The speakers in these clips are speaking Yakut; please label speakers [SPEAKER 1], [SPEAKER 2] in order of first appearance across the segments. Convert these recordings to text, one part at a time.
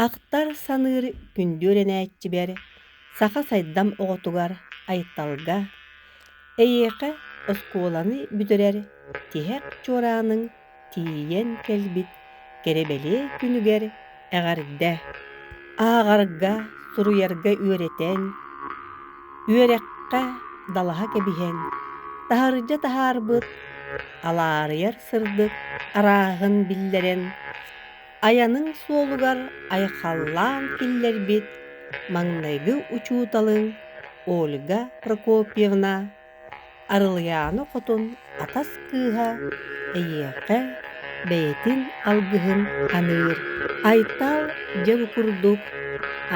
[SPEAKER 1] Ахтар-саныыр күндү үөрэнээччибэр, саха сайдам оҕотугар Айталга, эйиэхэ оскуоланы бүтэрэр тиһэх чуорааныҥ тиийэн кэлбит кэрэ-бэлиэ күнүгэр эҕэрдэ! Ааҕарга, суруйарга үөрэтэн, үөрэххэ далаһа кэбиһэн, таһырдьа таһаарбыт алаарыйар сырдык арааһын биллэрэн, айаныҥ суолугар айхаллаан киллэрбит маҥнайгы учууталыҥ Ольга Прокопьевна Арылыйаана Хотун атас кыыһа эйиэхэ бэйэтин алгыһын аныыр. Айтал дьэ бу курдук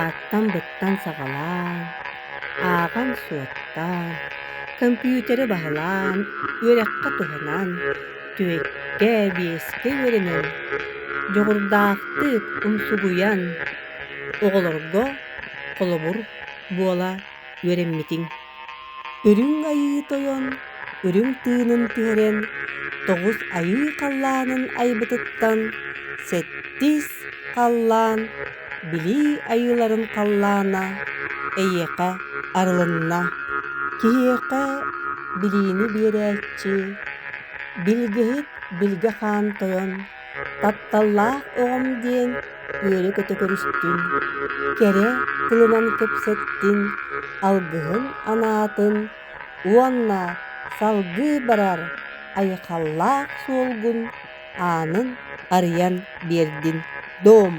[SPEAKER 1] ааттан-быттан саҕалаан, ааҕан-суоттаан, компьютеры баһылаан, үөрэххэ туһанан, түөккэ, биэскэ үөрэнэн, дьоҕурдаахтык умсугуйан, оҕолорго холобур буола үөрэммитиҥ. Үрүҥ Айыы Тойон үрүҥ тыынын түһэрэн, тоҕус айыы халлаанын айбытыттан сэттис халлаан билии айыыларын халлаана эйиэхэ арылынна. Киһиэхэ билиини биэрээччи, билгэһит Билгэ Хаан Тойон тапталлаах оҕом диэн үөрэ-көтө көрүстүн, кэрэ тылынан кэпсэттин, алгыһын анаатын уонна салгыы барар айхаллаах суолгун аанын арыйан биэрдин. Дом!